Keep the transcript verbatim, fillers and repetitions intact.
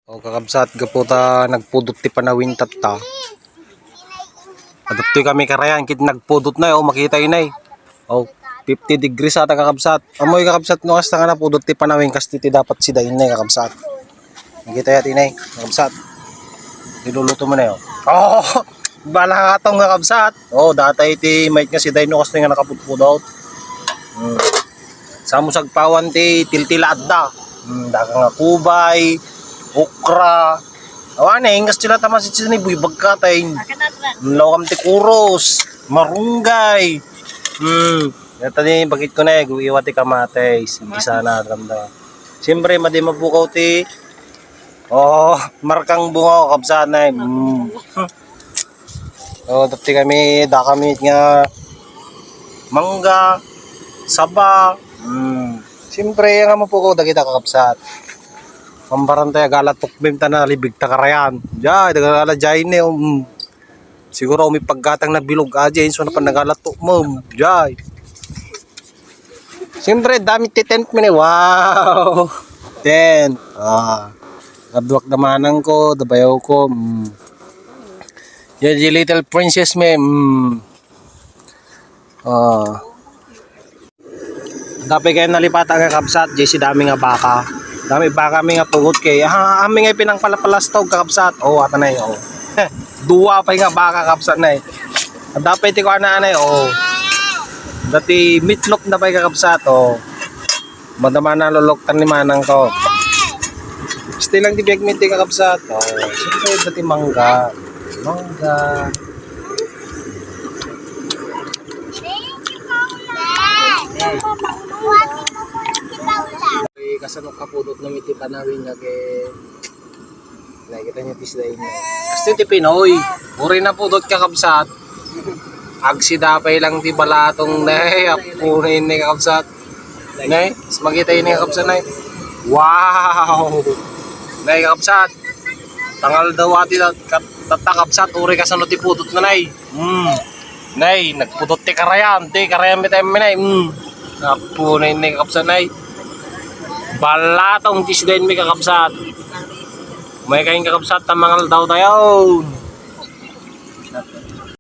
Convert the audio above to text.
O, kakabsat, gapu ta nagpudot ti panawin tatta. Adtoy kami karayan, ket nagpudot na, o, makita inay. O, fifty degrees ata, kakabsat. Amoy, kakabsat, no, kasta nga napudot ti panawin, kasta ti dapat sida inay, kakabsat. Makita yat inay, kakabsat. Iluluto mo na, o. O, bala nga tong, kakabsat. O, data iti mayat nga sida, no, kasta nga nakapudpudot. Hmm. Sa mo sagpawan ti tiltila adda. Hmm, daka nga kubay, okra. Awan eh, ingas ti la ta masitsit ni buy bagkatay. Lawam ti kuros, marunggay. Hmm, yata ni bakit ko na eh, guiwa ti kamatis. Sige sana, ramdam. Siyempre, madi mapukaw ti, oh, markang bunga, kabsat na eh. Hmm. O, dati kami, da kami nga mangga, saba. Hmm. Siyempre, nga mapukaw dagita, kakabsat. Pambarantay, agala tukmim ta nalibig ta karayan. Jay, dagala jay ni, um, siguro umi paggatang na bilog aja, inso na panagala tukmim. Jay. Siyempre, dami ti tent mi ni. Wow! Tent. Ah. Kaduak da manang ko, da bayaw ko. Mm. Yan, di little princess mi. Mm. Ah. Dapay kayo nalipatan nga kabsat, J C, dami nga baka. Dami baka mi nga tugot kay. Ah, ami nga pinangpalapalastog, kakabsat. Oh, ata na eh, oh. Duwa pay nga baka, kabsat na eh. Dapay ti kuana anay, oh. Dati meatloaf na pay, kakabsat, oh. Madama na luluktan ni manang ko. Stay lang ti biag mi ti, kakabsat. Oh, siyempre, dati mangga. Mangga. Eh, kasano kapudot na mi ti panawin nga ke? Nakita niyo ti sila ini. Kasi ti Pinoy, uri na pudot, kakabsat. Agsidapay lang ti balatong na eh. Apo na ini, kakabsat. Nay, mas makita ini, kakabsat, nay. Wow! Nay, kakabsat. Tangal daw ati tat-, tat-, tatta, kabsat, uri kasano ti pudot na, nay. Hmm. Nay, nagpudot ti karayan, ti karayan mi tayo, nay. Hmm. Apo na ini, kakabsat, nay. Balatong ti sila ini, kakabsat. May kain, kakabsat, ta mangal daw tayo.